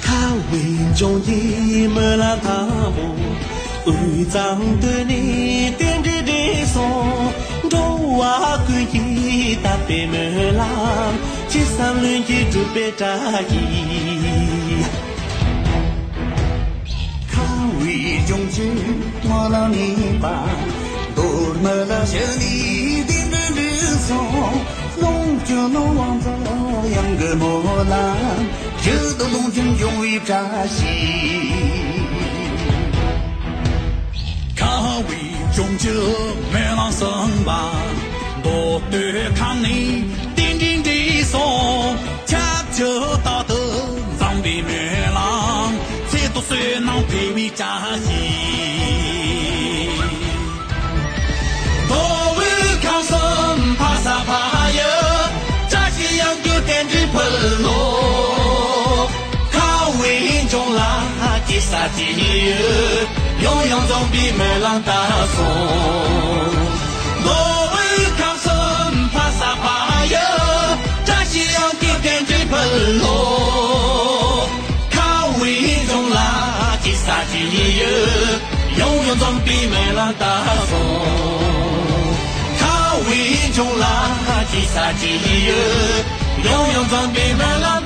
ཁ་བའི་ལྗོངས་ཀྱི་སྨོན་ལམ་དང་པོ། དབུས་གཙང་སྟོད་ནས་རྟེན་འབྲེལ་འགྲིག་སོང་། འགྲོ་བ་ཀུན་གྱི་དད་པའི་སྨོན་ལམ། ཅི་བསམ་ལྷུན་གྱིས་འགྲུབ་པའི་བཀྲ་ཤིས། ཁ་བའི་ལྗོངས་ཀྱི་སྨོན་ལམ་ཡིན་པ། མདོ་སྨད་ལ་བཞུགས་ནས་རྟེན་འབྲེལ་འགྲིག་སོང་། ལོངས་སྤྱོད་ནོར་དབང་ཚོ་ཡང་གི་སྨོན་ལམ། ཡུལ་དུ་ལོངས་སྤྱོད་འབྱུང་བའི་བཀྲ་ཤིས། ཁ་བའི་ལྗོངས་ཀྱི་སྨོན་ལམ་གསུམ་པ། མདོ་སྟོད་ཁམས་ནས་རྟེན་འབྲེལ་འགྲིག་སོང་། ཁྱབ་བྱ་རྟག་ཏུ་འཛོམས་པའི་སྨོན་ལམ། ཚེ་ཐུགས་བསོད་ནམས་འཕེལ་བའི་བཀྲ་ཤིས། མདོ་དབུས་ཁམས་གསུམ་ཕ་ས་ཕ་ཡུལ། བཀྲ་ཤིས་ཡང་གི་རྟེན་འབྲེལ་ཕུལ་ལོ། ཁ་བའི་ལྗོངས་ལ་སྐྱེ་ས་སྐྱེ་ཡུལ། ཡང་ཡང་འཛོམས་པའི་སྨོན་ལམ་བཏབ་སོང་། མདོ་དབུས་ཁམས་གསུམ་ཕ་ས་ཕ་ཡུལ། བཀྲ་ཤིས་ཡང་གི་རྟེན་འབྲེལ་ཕུལ་ལོ། ཁ་བའི་ལྗོངས་ལ་སྐྱེ་ས་སྐྱེ་ཡུལ། ཡང་ཡང་འཛོམས་པའི་སྨོན་ལམ་བཏབ་སོང་། ཁ་བའི་ལྗོངས་ལ་སྐྱེ་ས་སྐྱེ་ཡུལ། ཡང་ཡང་འཛོམས་པའི་སྨོན་ལམ་